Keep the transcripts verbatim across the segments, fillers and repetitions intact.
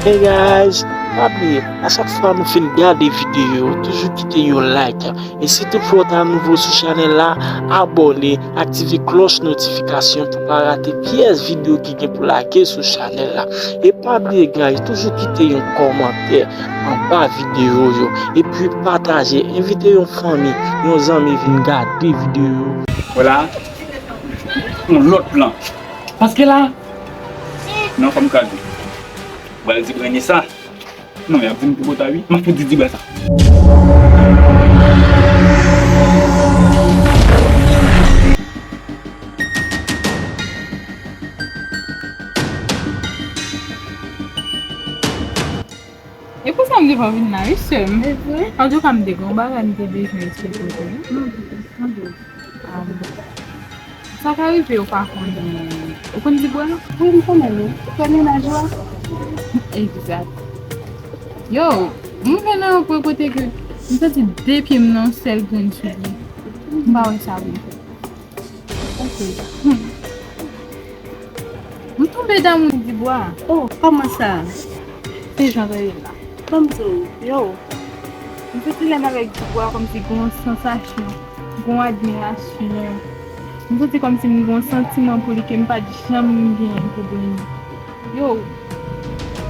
Hey guys, pa bliye, a chak fwa nou fin gade videyo, toujou kite yon like. E si toutfwa w ta nouvo sou chanèl la, abòne, aktive klòch notifikasyon pou pa rate pyès videyo ki gen pou lage sou chanèl la. E pa bliye guys, toujou kite yon kòmantè anba videyo yo. Epi pataje, envite yon fanmi, yon zanmi vin gade videyo yo. Vwala, yon lòt plan. Paske la, non, fò m ka di. Pral di Renisa. Non, y ap di m pi pota wi. M ap fout di Dibwa sa. E pou sa m te pa vin la wi, sè m. Antouka, m te gen yon bagay m te bezwen eksplike w tou wi. Sa ka rive ou pa konnen. Ou konn Dibwa? Wi, m konnen li. Ou fè mennaj ou a? Egzat. Yo, m rive nan yon pwen kote ke m santi de pye m nan yon sèl grenn soulye. M pa wè sa pou m fè. Ok. M tonbe damou Dibwa. Oh, kòman sa? Se jan w ye la. Ban m di w, yo, m santi lè m avèk Dibwa kòmsi gon sansasyon, gon admirasyon. M santi kòmsi m gon santiman pou li ke m pa t janm genyen pou Brenny. Yo,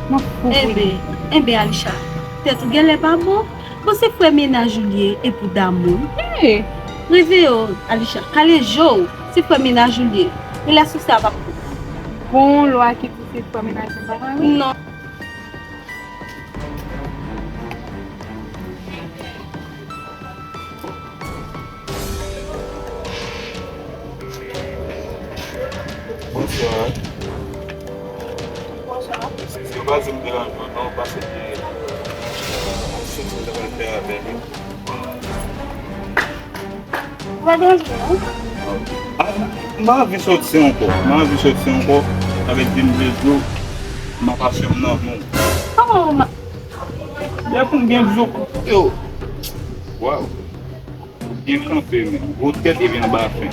m ap fou pou li. Enben, enben, Alisha, tèt ou genlè pa bon. Bon, se frè mennaj ou li ye, e pou damou. Hey! Reveye w, Alisha, kale je w, se frè mennaj ou li ye. Relasyon sa p ap bon. Bon, lwa ki di se frè mennaj ou pa vre? Non. Bonswa. Bonswa. Eskize, pa di m deranje w non, paske gen yon soti m ta pral fè avè l. Ou pa deranje non. Ah, m pa anvi soti ankò. M pa anvi soti ankò. Sa vle di m vle di w, m ap achte m nan men w. Kòman ou ma- Lè pou m gen vizyon, yo. Waw. Ou byen kanpe, men. Gwo tèt epi anba fen.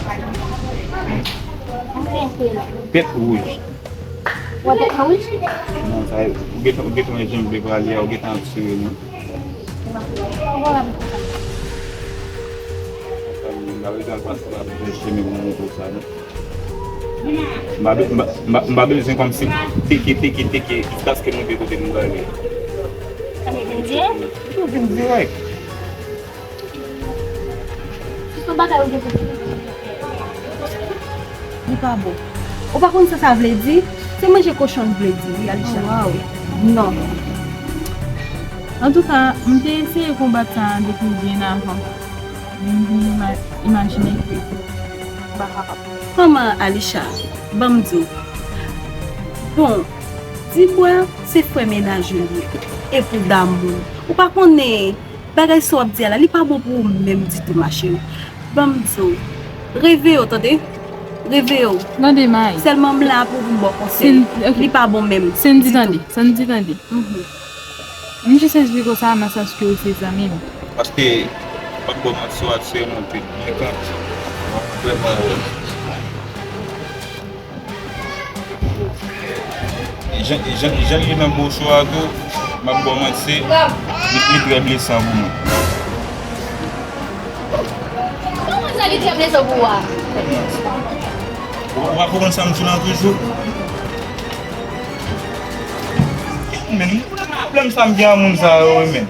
Tèt wouj. Ou tèt wouj? Non, sa, ou gentan, ou gentan wè jan m vle prale a, ou gentan ap sere, non? M pa bezwen pase pa chemen pou montre w sa, non. M pa be-, m pa, m pa, m pa bezwen kòmsi teke, teke, teke, jiskaske m rive kote m prale. Sa vle di? Ou vin dirèk. Se yon bagay ou gen pou di. Li pa bon. Ou pa konn sa sa vle di? Se manje kochon l vle di, wi, Alisha. Oh, wow. Non. Antouka, m te eseye konbat sa depi byen avan. M vin ima-, imajine ke m pa kapab. Kòman, Alisha? Ban m di w. Bon, Dibwa, se frè mennaj ou li ye. E pou damou. Ou pa konnen bagay sa w ap di a la, li pa bon pou ou menm ditou, ma chérie. Ban m di w. Reveye w, tande? Reveye w. Tande, May. Sèlman m la pou m ba w konsèy. Li pa bon menm. Sandy, tande. Sandy, tande. Mhm. M jis esplike w sa nan sans ke w se zanmi m. Paske, m ap ba w manti, w ap sere mwen pi byen kanpe. Vrèman, jan, jan, jan l ye nan bouch ou a tou, m ap ba w manti, li, li trè blesan pou mwen. Kòman sa li trè blesan pou ou a? Ou, ou pa konprann sa m di w lan toujou? Men, pwoblèm sa m gen ak moun sa yo, wi, men.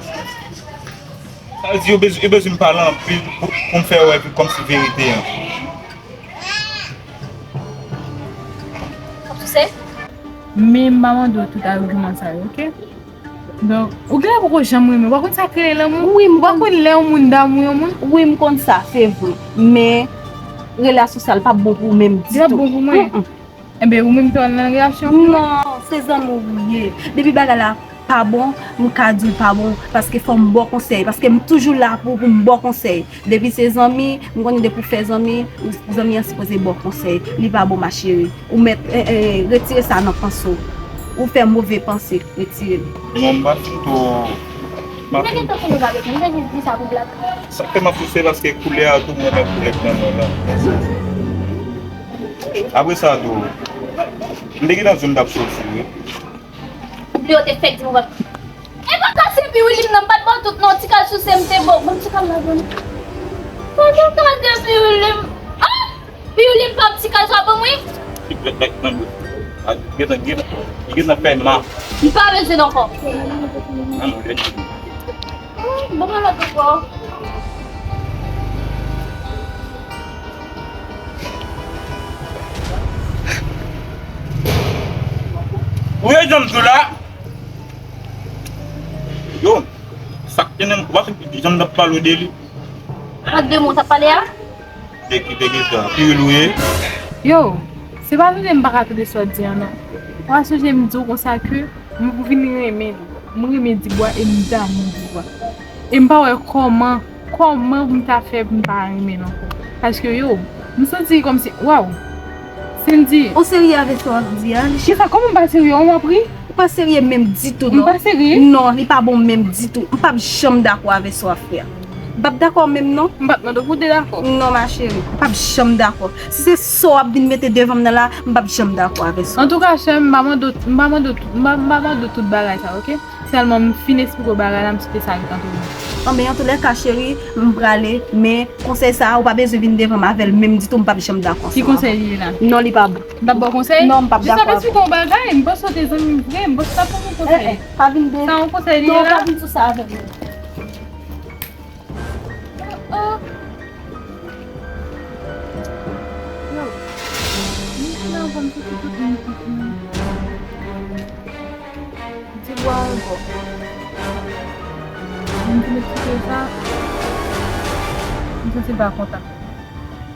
Sa vle di, yo bezwen, yo bezwen m pale anpil pou, pou m fè wè kòmsi verite an. W ap souse? Men m pa mande w tout agiman sa yo, oke? Donk, ou genlè poko janm renmen. Ou pa konn sa k rele lanmou? Wi, m konn. Ou pa konn lè yon moun damou yon moun? Wi, m konn sa, se vre. Men, relasyon sa, l p ap bon pou ou menm ditou. Li p ap bon pou mwen? Mm, mm. Enben, ou menm tou al nan relasyon pou mwen? Non, se zanmi w ou ye. Depi bagay la pa bon, m ka di w pa bon, paske fò m ba w konsèy, paske m toujou la pou, pou m ba w konsèy. Depi se zanmi, m konnen depi w fè zanmi, zanmi an sipoze ba w konsèy. Li pa bon, ma chérie. Ou mèt, eh, eh, retire sa nan panse w. Ou fè move panse, retire l. Non, m pa fin twò, m pa fin. Sa k fè m ap souse, paske koulè a tou, m renmen koulè k nan mwen lan. Apre sa tou, m te gentan di w m t ap soti, wi. Yo te fèk di m wè. E pa kase piwili m nan, m pa t ba w tout non, ti kal souse m te ba w. Ban m ti kal la, ban m. Ban m ti kal de piwili m. Ah! Piwili m pa m, ti kal sa ban m wi. Li gentan, gentan, gentan fè mal. M pa bezwen l ankò. An nou redi. Ban mwen lòt ankò. Ou ye janm sou la? Yo, sa k te nan, w ap janm t ap pale de li. Ak de moun w t ap pale a? De ki te gen sa? Pi lwe? Yo, se pa vle m pa ka tande sa w di an non. Ou pa sonje m di w konsa ke m vin renmen li. M renmen Dibwa e m damou Dibwa. E m pa wè kòman, kòman pou m ta fè pou m pa renmen l ankò. Paske yo, m santi kòmsi, waw. Sendy. Ou serye avè sa w ap di a? Kisa, kòman m pa serye? Ou ap ri? Ou pa serye menm ditou non. M pa serye? Non, li pa bon menm ditou. M p ap janm dakò avè sa w ap fè a. M p ap dakò menm non. M p ap mande w pou w te dakò. Non ma chérie, m p ap janm dakò. Si se sa w ap vin mete devan m nan la, m p ap janm dakò avè sa. Antouka chè m, m pa mande w, m pa mande w tout, m pa, m pa mande w tout bagay sa, oke? Sèlman m fin esplike w bagay la, m kite sa ret ant nou. Anben, antoulèka cheri, m prale, men konsèy sa a, ou pa bezwen vin devan m avè l menm ditou, m p ap janm dakò ansanm avè w. Ki konsèy li ye la? Non, li pa bon. M t ap ba w konsèy? Non, m p ap dakò avè w. Jis ap esplike w yon bagay, m panse w te zanmi m vre, m panse w t ap ban m yon konsèy. Eh, eh, pa vin de... Sa yon konsèy li ye la? Non, pa vin sou sa avè m. Oh, oh. Yo, m fin anvan m soti tout moun, tout moun. Dibwa ankò. M fin eksplike sa. M santi l pa kontan.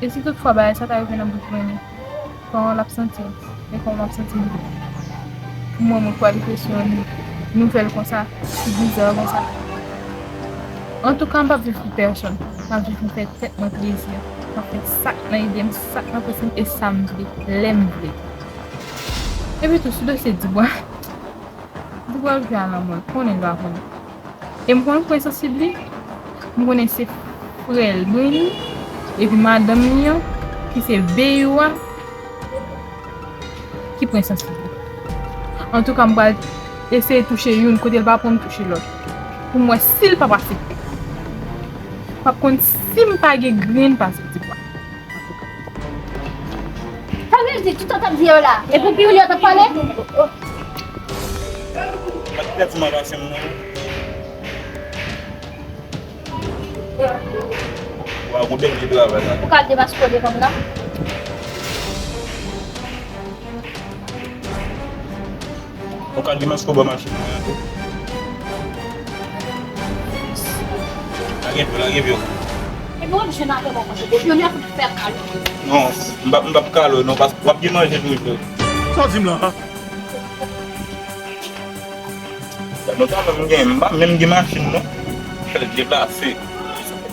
E si toutfwa bagay sa ta rive nan bouch Brene? Kòman l ap santi l? E kòman m ap santi m tou? Pou mwen, mwen kwè depresyon, nouvèl konsa, ki bizar konsa. Antouka, m p ap viv pou pèsonn. M ap viv pou fè tèt mwen plezi. M ap fè sa k nan ide m, sa k nan panse m, e sa m vle, lè m vle. Epi tou, sou dosye Dibwa, Dibwa jwe a lanmò l, konnen l pa konnen. E m konn pwen sansib li. M konnen se frè l Brene epi madanm li an ki se Beyou a ki pwen sansib li. Antouka, m pral eseye touche youn kote l pa pran, m touche lòt. Pou m wè si l p ap aksepte. M p ap konn si m pa gen grenn pase Dibwa. Sa vle di, toutan w t ap di yo la, e pou piwili yo t ap pale? Mwen te pèdi mwen nan machin nan. Waw, gon bèl travay la. Ou ka demaske w devan m nan? Ou ka demaske w bò machin mwen an tou. Lage pye w, lage pye w. Epi w ap jwenn avè m ankò, se depi yon lè pou fè kal. Non, m p ap, m p ap kale w non, paske w ap gen manje toujou. Sa w di m la a? Notamman m gen, m pa menm gen machin non. Fè l deplase.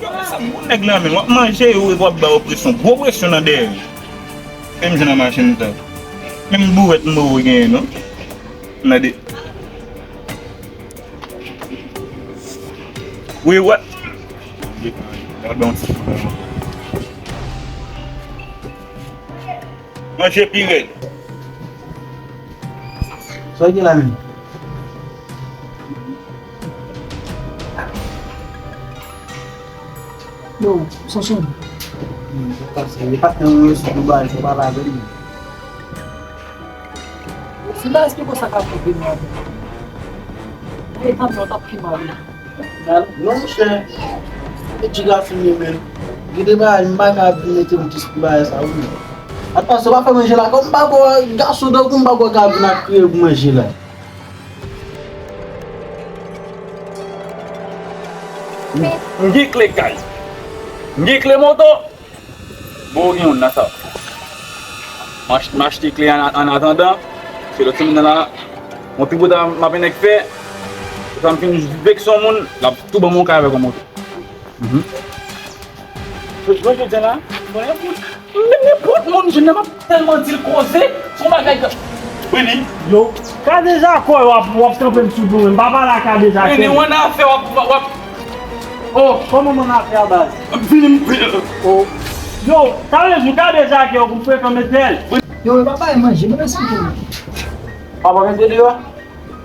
Sa bon nèg la menm, w ap manje yo, w ap ba yo presyon, gwo presyon nan dèyè. Fè m jwenn nan machin sa. Menm bourèt m poko genyen non. N a de. Wi, wè. Manje pi rèd. Sa w gen la menm? Yo, Sonson. Hmm, se pa se, li pa t nan yon sou Dubai, se pa la vre. Si m ta esplike w sa k ap rive nou avè l. Etan m nan, w t ap pi mal wi. Non, monchè. E ti gason li menm. Gen de bagay, m pa ka vin mete m tris pou bagay sa, wi. Atò, se pa fè manje la, kòm m pa kwè gason tankou m pa kwè ka vin ap kriye pou manje la. M gen kle kay. M gen kle moto. Bon, ou gen youn nan sa. M ach-, m achte kle an, an atandan. Se lòt semèn nan la, yon pi bon tan m ap vin fè. Sa m fin vekse yon moun, l ap tou ban m yon kay avèk yon moto. Mhm. Jodi a la, bon, nenpòt, menm nenpòt moun, jodi a m ap tèlman di l koze, se yon bagay k-, Brini. Yo, Kadejak, w ap, w ap kanpe m sou do, m pa pale a Kadejak. Brini, w annafè, w ap, w ap, oh. Kòman m annafè a baz? Vini, vini. Oh. Yo, sa vle di w Kadejak yo pou frekan met dèyè l. Yo, e pa bay manje, mwen esplike w. Papa mete deyò a?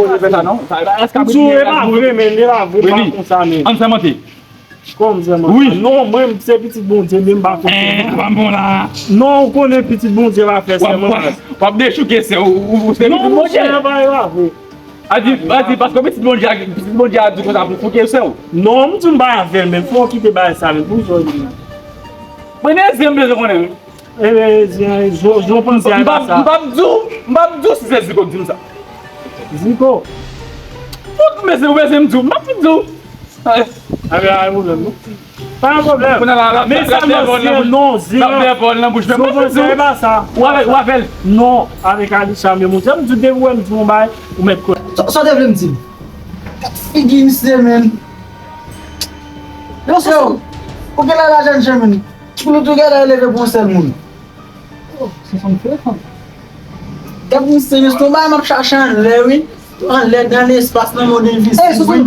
poze fè sa non. Sa, sa, sa, Msou, e pa vre, men, e pa vre, pa konsa, men. Ann sèmante. Kòm sèmante? Wi. Non, mwen, se pitit Bondye, men m pa konn. Eh, pa bon la. Non, ou konnen pitit Bondye pa fè sèman. W ap dechouke sè ou, ou se pitit Bondye. Non, monchè, pa vre. A di, a di, paske pitit Bondye a, pitit Bondye a di konsa pou fouke sè ou. Non, m di m pa avè l, men fò w kite bagay sa, men pou sa w di. Mwen, dezyen m bezwen konnen. Ebyen, jan w panse a, e pa sa. M p ap di w, m p ap di w si se Ziko k di m sa. Ziko? Ou bezwen, ou bezwen m di w, m p ap di w. Ay. Ay, ay, pwoblèm, non? Pa gen pwoblèm. Men sa, non, non, Ziko. L ap fè vòl nan bouch mwen, m p ap di w. Ziko, e pa sa. Ou avè l, ou avè l. Non, avèk Alisha, men monchè, m di w depi w wè m di w yon bagay, ou mèt kwè. Sa, sa w te vle m di m? Gad figi misye, menn. Yo, frè, ou gen lè lajan, menn. Pou nou tou gade leve pou yon sèl moun. Oh, se fanm frekan. Gad misye, mesye, yon bagay m ap chache anlè, wi. Anlè, nan lespas, nan mond envizib, wi.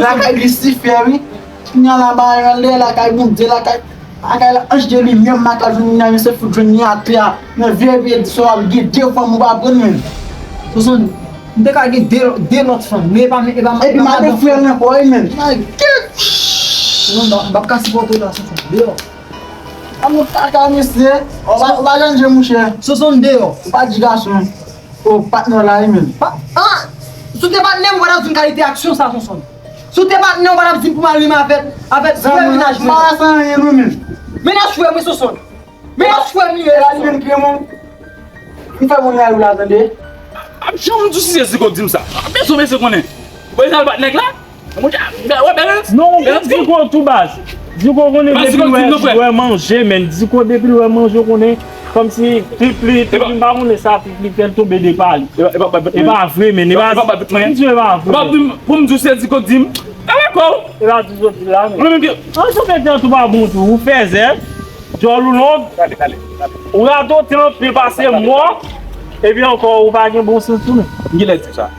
Lakay Lisifè, wi. Kounya la, bagay anlè, lakay Bondye, lakay, lakay anj de limyè, m pa ka jwenn li, mesye, fout jwenn li atè a. Nan vye peyi sa w ap gen de fanm ou pa pran, menn. Soson, m te ka gen de, de lòt fanm, men e pa, e pa, epi m ap frè l ankò, wi, menn. My God! Soson, m p ap ka sipòte w la, Soson. Deyò. A nou kaka mesye. Ou pa, ou pa janm je mouche. Soson deyò. Ou pa di gason. O patnè w la wi menm. Pa, ah! Si w te patnè m, ou pa t ap di m kalite aksyon sa, Sonson. Si w te patnè m, ou pa t ap di m pou m al renmen avèk, avèk vrè mennaj mwen. Sa pa sa anyen non, men. Mennaj frè mwen, Sonson. Mennaj frè m li ye, Sonson. Li vin kriye moun. Li fè moun rayi w la, tande. M ap janm di w si se Ziko k di m sa. M ap bezwen mesye konnen. Ou bezwen al bat nèg la? Monchè, wè, Bèlans. Non, Bèlans, Ziko tou baz. Ziko konnen depi l wè, wè manje, men Ziko depi l wè manje, ou konnen kòmsi tripli, tripli, m pa konnen sa, tripli fè l tonbe de pa li. E pa, e pa, e pa vre, men, e pa, e pa, e pa vre. Pou m di w se Ziko k di m, ta dakò. E pa di w di la, men. Mwen menm ki. An, sa fè tan tou pa bon tou, ou fèzè. Djòl ou long. Gade, gade, gade. Ou radote anpil pase mò. Epi ankò, ou pa gen bon sans tou, men. M genlè di w sa.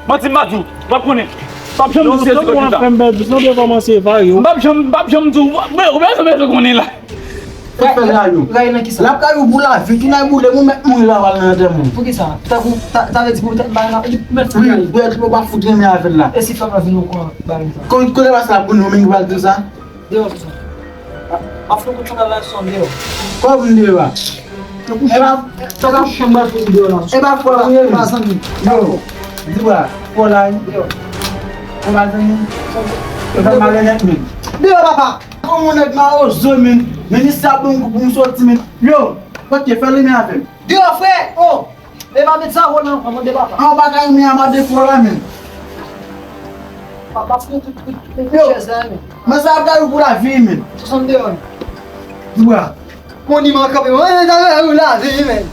Manti m pa di w. W ap konnen. M p ap janm di w se Ziko ki di sa. M p ap janm, m p ap janm di w. Ou bezwen, ou bezwen konnen la. Sa fè la yo. Rayi nan kisa? L ap rayi w pou lavi, tou nan boule, ou mèt mouri la, w al nan antèman. Poukisa? Tankou, ta, ta vle di pou tèt bagay la, li mèt fè rayi. Wi, dwèt li pa fout renmen avè l la. E si fè pa vin okouran bagay sa? Kote pase l ap konnen, ou menm ki pral di w sa? Deyò, Sonson. M ap fè kout chandèl la, Sonson, deyò. Kòman deyò a? E pa, e pa chanm ba pou deyò la. E pa fò la, e pa zanmi. Yo, di bwa, fò la, yo. E pa zanmi. E pa malè nèt, men. Deyò, papa. Kòman nèg mawozo, men. Men ni sa bon pou m soti, men. Yo, ok, fè li men avè m. Deyò, frè. Oh. E pa met sa, Roland, an mande papa. An pa ka renmen a mande fò la, men. Papa, fout tout, tout, tout chèz la, men. Men sa ap gade pou lavi, men. Swasann deyò, men. Di bwa. Monument kanpe, mwen, mwen, mwen, lavi, men.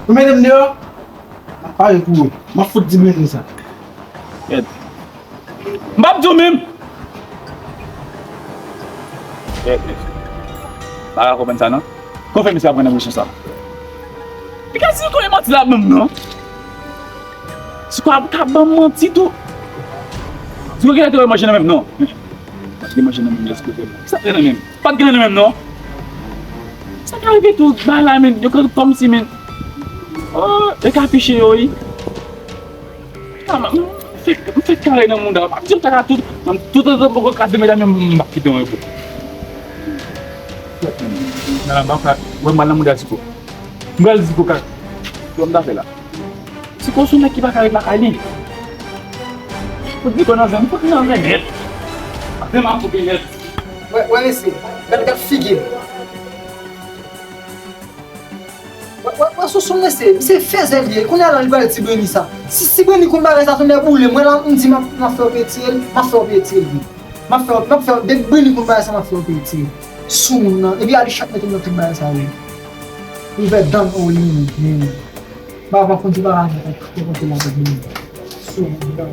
Ou mete m deyò? Pare pou ou. M ap fout di men sa. Kèt. M p ap di w menm. Kèt, mesye. M pa ka konprann sa, non. Konfime misye ap pran nan presyon sa. Piga si konbyen manti l ap ban m, non. Si kwa ka ban m manti tou. Si kwa genlè te wè manje nan men m, non. Pa t gen manje nan men m, lèske te. Sa te nan men m. Pa t gen nan men m, non. Sa ka rive tou, bay la, men. Yo ka kòmsi, men. Oh, yo ka afiche yo, wi. Ah, m, m fèk, m fèk kare nan mouda. M ap di m ta ka tout, tout, tout, tout, poko kraze medam yo, m ap kite yon repo. Nan la, m ap ka, wè m al nan mouda Ziko. M pral Ziko ka. Yo, m ta fè la. Ziko se yon nèg ki pa ka ret lakay li. Fout Ziko nan zen, fout li nan zen nèt. Zen m ap koupe nèt. Wè, wè, mesye, gad, gad figi l. Wè, wè, wè, sou, sou mesye, misye fèzè l ye. Kounye a la, li pral di Breni sa. Si, si Breni konn bagay sa, tonnè boule, mwen la, m di, m ap, m ap fè w peye l, m ap fè w peye l, wi. M ap fè w, m ap fè w, depi Breni konn bagay sa, m ap fè w peye l. Sou moun nan, epi a li chak mete nan tout bagay sa, wi. Li fè dan, o, li menm, men. Ba, ba, konn di bagay sa, konn di bagay sa, sou moun nan.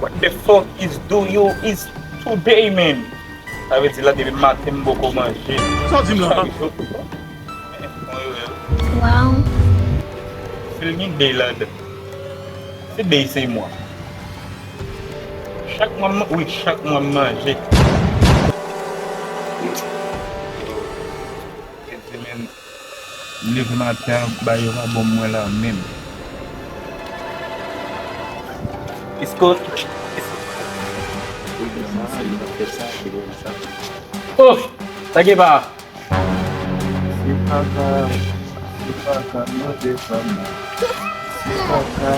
What the fuck is do you is today, man? Sa vle di la depi maten m poko manje. Sa w di m la? Sa rive. Wow. Fil gen dey ladan. Se dey se mwa. Chak mwa m, wi, chak mwa m manje. Gen di men, m leve maten an, bagay yo pa bon mwen la menm. Iskot. Oh, sa gen pa. Si papa, si papa, mande fanm nan. Si papa,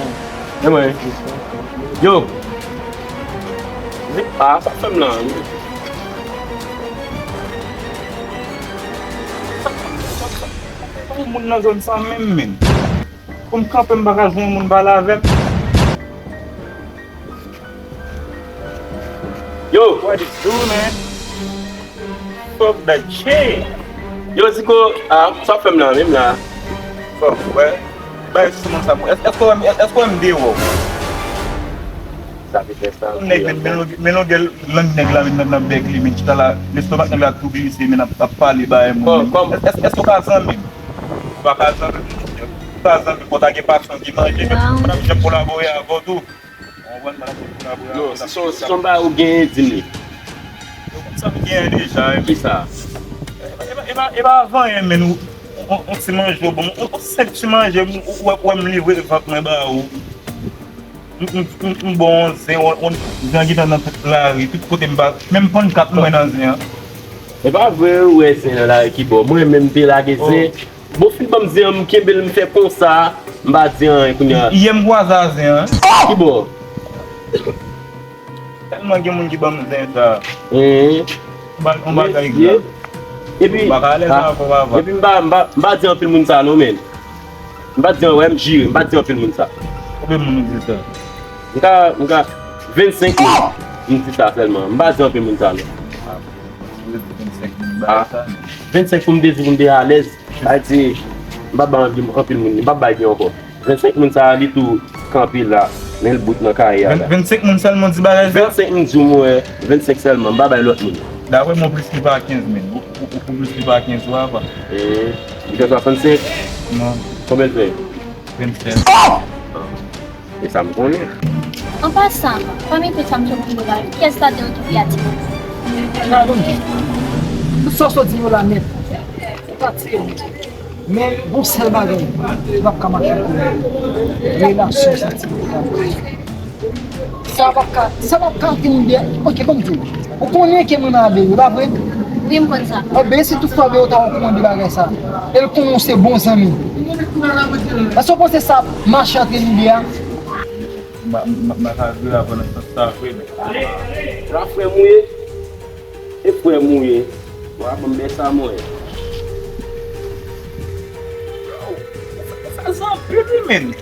e mwen. Si papa, yo. Epa, sa fè m lan. Sa fè m lan. Sa fè m lan. Moun nan zòn sa menm, menm. Pou m kanpe, m pa ka jwenn moun pale avè m. Yo! What is do, man? Fuck that shit. Yo, Ziko, ah, sa fè m la, menm la. Fuck, wè. Bay sou moun sa pou. Èske, èske w wè m, èske w wè m deyò? Sa ki fè sa. Nèg, men, men longè, men longè lang nèg la, men nan, nan bèk li, men chita la, lestomak nèg la tou glise, men ap, ap pale bay moun. Èske, èske w ka zanmi m? Ou pa ka zanmi m, monchè. Ou ka zanmi m, fò ta gen pasyon, gen manje, men mwen ap janm kolabore avè w tou. Ou konprann, mwen ap janm kolabore avè w. Yo, Se yon, se yon bagay ou genyen, di m li. Sa m genyen deja, wi. Kisa? E pa, e pa, e pa avan, men ou, on, on ti manje, bon, on, on senp ti manje, ou, ou, ou wè m livre vant mwen ba ou. M, m, m, m bon zen, on, on zen ki nan tout lari, tout kote m pa, menm pannkat m wè nan zen an. E pa vre, ou wè zen nan lari ki bò. Mwen menm m te lage zen. Bon, fin ban m zen an, m kenbe l, m fè konsa, m pa di anyen kounye a. Yè m kwaze a zen an. Ki bò? Tèlman gen moun ki ban m zen sa. Yon bagay grav. Epi, m pa, m pa, m pa di anpil moun sa non, men. M pa di, wè, m jire, m pa di anpil moun sa. Konbyen moun ou di sa? M ka, m ka, vennsenk moun. M di sa sèlman. M pa di anpil moun sa non. Vennsenk pou m te di pou m te alèz. Sa di, m pa bay anpil, anpil moun, m pa bay li ankò. Vennsenk moun sa a, li tou kanpe la, men l bout nan karyè a la. Vennsenk moun sèlman di bagay sa? Vennsenk moun di w, mwen, vennsenk sèlman, m pa bay lòt moun. Dapre mwen, plis ki pa kenz mil. Ou, ou, ou plis ki pa kenz ou ava. Li fè swasannsenk? Non. Konbyen l fè? Vennsenk. E sa m konnen. An pasan, pami tout sa m sot di yo la, kiyès ladan yo ki pi atire? Gade, tout sa w sot di yo la nèt, ou pa atire m. Men, gon sèl bagay, m p ap ka mache ak ou. Relasyon santimantal. Sa p ap ka, sa p ap ka antre nou de, ok, ban m di w. Ou konnen ke mwen nan Abe, e pa vre? Wi, m konn sa. Abe, si tout fwa Abe ta okouran de bagay sa, e l konnen w se bon zanmi, èske w panse sa ap mache antre nou de a? M pa, m pa, m pa ka jwe avè w nan sans sa vre, men. Sa frè m ou ye? E frè m ou ye? Wa, ban m bè sa mwen. Sa zanpil wi, men.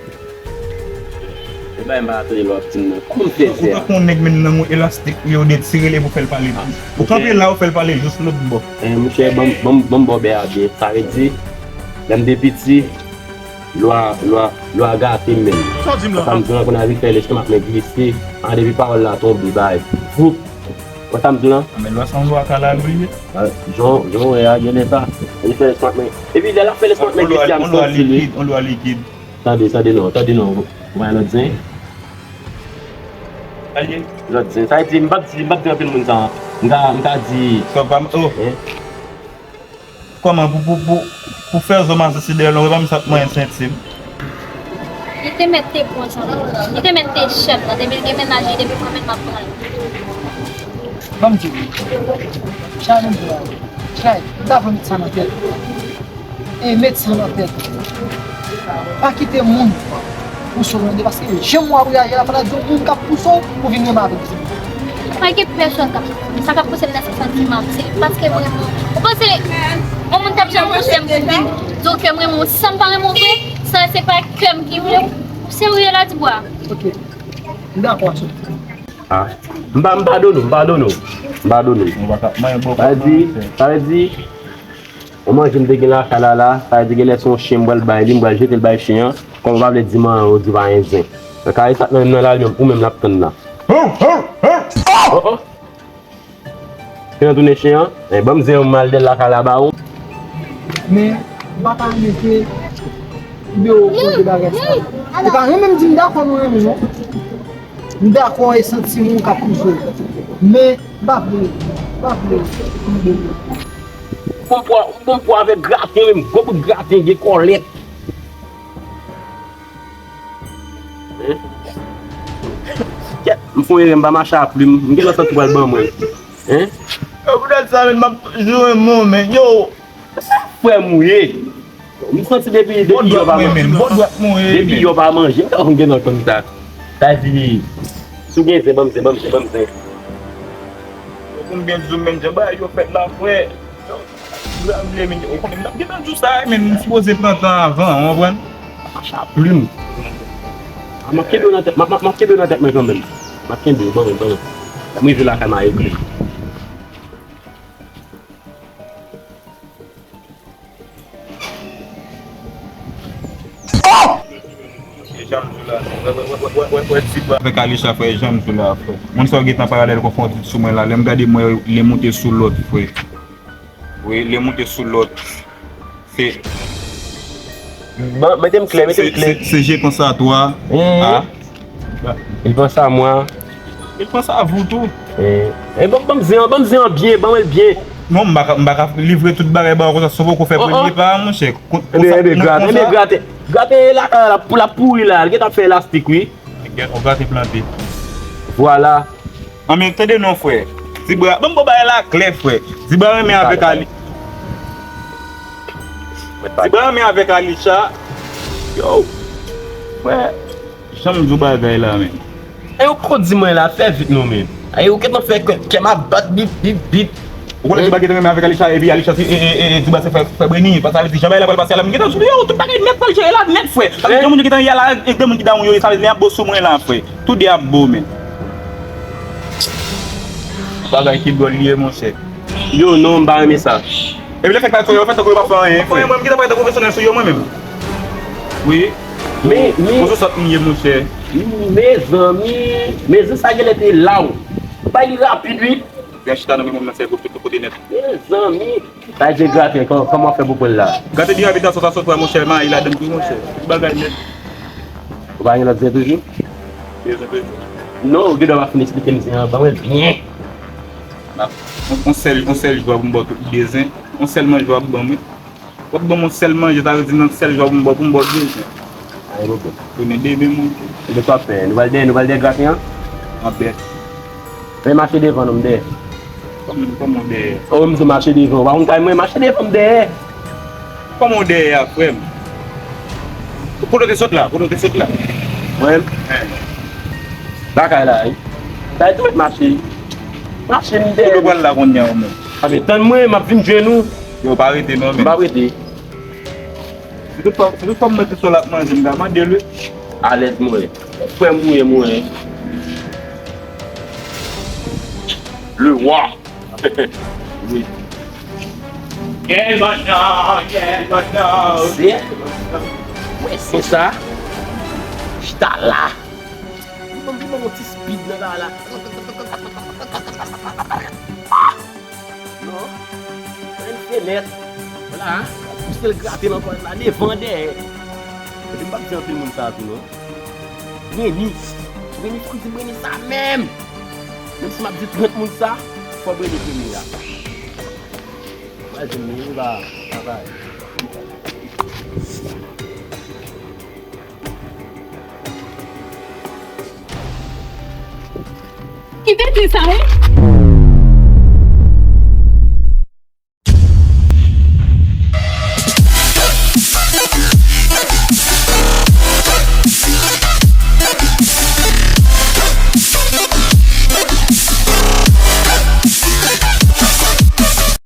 E bay m pa tande lè w ap di m nan. Kòman m fè fè a? Ou tankou yon nèg menm nan yon elastik, yo detire li pou fè l pale plis. Ou kanpe la, ou fè l pale jis lòt bò. Eh, monchè, ban m, ban m, ban m ba w bè a byen. Sa vle di, lè m te piti, lwa, lwa, lwa gate m menm. Sa w di m la? Sa m di w lan, konn a vin fè lestomak mwen glise. A, depi pawòl la tonbe, bay. Voup. Wè sa m di w lan? A, men lwa sa yon lwa kalalou li ye. A, jan, jan w wè a, gen lè sa. Li fè lestomak mwen. Epi lè l ap fè lestomak mwen glise a, m santi li. On lwa likid, on lwa likid. Tande, tande non, tande non. Ou pa lòt zen? Lòt zen. Sa vle di, m p ap di, m p ap di anpil moun sa. M ka, m ka di. Sa pa, oh. Kòman pou, pou, pou, pou fè zòm a sesi dèyè lonbrè pa m sa k mwen senti m. Li te mèt te bon jan. Li te mèt te chèf la. Depi l gen mennaj li, depi mwen menm m ap pran l. Ban m di w. Chay menm di w la. Chay, m ta vle met sa nan tèt. E met sa nan tèt. Pa kite moun pouse w lwen de, paske jan w ap reyaji la, fò w ta di yon moun k ap pouse w pou vin renmen avèk timoun. Pa gen pèsonn k ap, sa k ap pouse m nan se santiman, se paske m renmen w. Ou panse yon moun t ap janm pouse m pou vin di w ke m renmen w san m pa renmen w vre? Sa se pa kè m ki vle w. Serye la, Dibwa? Ok. M dakò ak sa w di. Ah. M pa, m padone w, m padone w. M padone w. Sa vle di, sa vle di, yon manje m te gen lakay la, la, sa vle di genlè se yon chen m pral bay li, m pral jete l bay chen an. Kòm ou pa vle di manyen w, di pa gen zen. Nan kare sa k nan menm nan la, li menm, ou menm l ap tann la. Oh, oh! Chen an tounen chen an? Eh, ban m zen an, m al dèyè lakay la ba ou. Men, m pa ta renmen ke Beo koze bagay sa. E pa renmen m di m dakò nou renmen non. M dakò e santiman w k ap pouse w. Men, m pa vle, m pa vle, m vle. Bon pwa, bon pwa avèk graten, menm gwo bout graten, gen kòlèt. Kèt, m fè yon erè, m pa mache a plim. M gentan santi w pral ban mwen. Hein? Yo, poutèt sa menm, m ap jwe mwen, men, yo. Frè m ou ye. M santi depi, depi yè w pa manje. Depi yè w pa manje. M gentan konn sa. Sa di, si w gen zen, ban m zen, ban m zen, ban m zen. Pou m byen di w, menm jan bagay yo fèt la, frè. Ou konnen m t ap gentan di w sa, men m sipoze pran tan avan, ou konprann? Mache a plim. M ap kenbe w nan tèt, m ap, m ap, m ap kenbe w nan tèt mwen kanmenm. M ap kenbe w, ban mwen, ban mwen. Lè m rive lakay m a regle. Avèk Alisha, frè, jan m sou la, frè. Moun sa yo gentan paralèl konfwonte sou mwen la. Lè m gade mwen, li moute sou lòt, frè. Wi, li moute sou lòt. Se... Bon, mete m klè, mete m klè. Se, se, se je pense à toi. A. Il pense à moi. Li panse a vou tou. E, e ban, ban m zen an, ban m zen an byen, ban mwen l byen. Non, m pa ka, m pa ka livre tout bagay ba w konsa, san w poko fè premye pa a, monchè. Ebyen, ebyen, grate, ebyen, grate. Grate lakay la, pou l ap pouri la, l gentan fè elastik, wi. Ou grate plante. Vwala. Anben, tande non, frè. Dibra, ban m ba w bagay la klè, frè. Dibra renmen avèk Ali. Dibra renmen avèk Alisha. Yo, frè. Jan m di w bagay la, menm. E ou poko di mwen la, fè vit non, menm. E ou gentan fè kè, kè m ap bat bip, bip, bip. Ou konnen Dibra gentan renmen avèk Alisha, epi Alisha se, e, e, e, Dibra se frè, frè Brenny. Sa vle di, jan bagay la pral pase a la, m gentan di w, yo, tout bagay nèt pral jere la, nèt, frè. Sa vle di, gen moun yo gentan ye la, e gen moun ki down yo ye, sa vle di, men ap bo sou mwen la, frè. Toude ap bo, men. Bagay ki dwòl li ye, monchè. Yo, non, m pa renmen sa. Epi lè fèk pa fè yo, fè tankou yo pa fè anyen, frè. Mwen, mwen, m gentan pral tankou pèsonèl sou yo, mwen menm. Wi. Men, men. Ou sou sòt m ye, monchè. Mezanmi, mezanmi, sa genlè te la w. Bay li rapid, wi. Byen chita nan men mwen, nan sèvo, tout kote nèt. Mezanmi. Sa vle di graten, kò-, kòman w fè pou pran l la? Graten byen rapid, sa, sa, sa, monchè, mayi ladann tou, monchè. Tout bagay nèt. Ou pa gen lòt zen toujou? Bezwen toujou. Non, ou gen dwa pa fin esplike m zen an, ban mwen l byen. Yon, yon sèl, yon sèl jwa pou m ba w tout de zen. Yon sèl manje w ap ban mwen. W ap ban m yon sèl manje, sa vle di nan sèl jwa pou m ba w, pou m ba w de zen. Ay, bòbò. Tounen demen, monchè. Ebyen, sa w ap fè? Nou pral dèyè, nou pral dèyè graten an? Anbèt. Men mache devan non, m dèyè. Kòman, kòman w dèyè? O, m di w mache devan. Ou pa konn kay mwen, mache devan, m dèyè. Kòman w dèyè a, frè m? Kote w te sot la? Kote w te sot la? Mwen menm? Lakay la, wi. Sa e tou mèt mache. Mache, m dèyè. Kote w pral la kounye a, ou menm? Anben, tann mwen, m ap vin jwenn ou. Yo, pa rete non, men. M p ap rete. Si tout fwa, si tout fwa m mèt sou l ap manje, m ka mande l, wi. Alèz mwen. Frè m ou ye mwen. Le roi. Wi. Yeah, man, no, yeah, man, no. Se, wè, se sa. Chita la. Li ban m, li ban m yon ti speed nan la, la. Ah! Non. Fè l fenèt. Vwala. Pouse l grate l ankò la, devan, dèyè. Epi m p ap di anpil moun sa a tou, non. Brenny. Brenny, fò m di Brenny sa menm. Menm si m ap di trant moun sa, fò Brenny premye a. Mwen di m, li va travay. Kite ti sa, wi.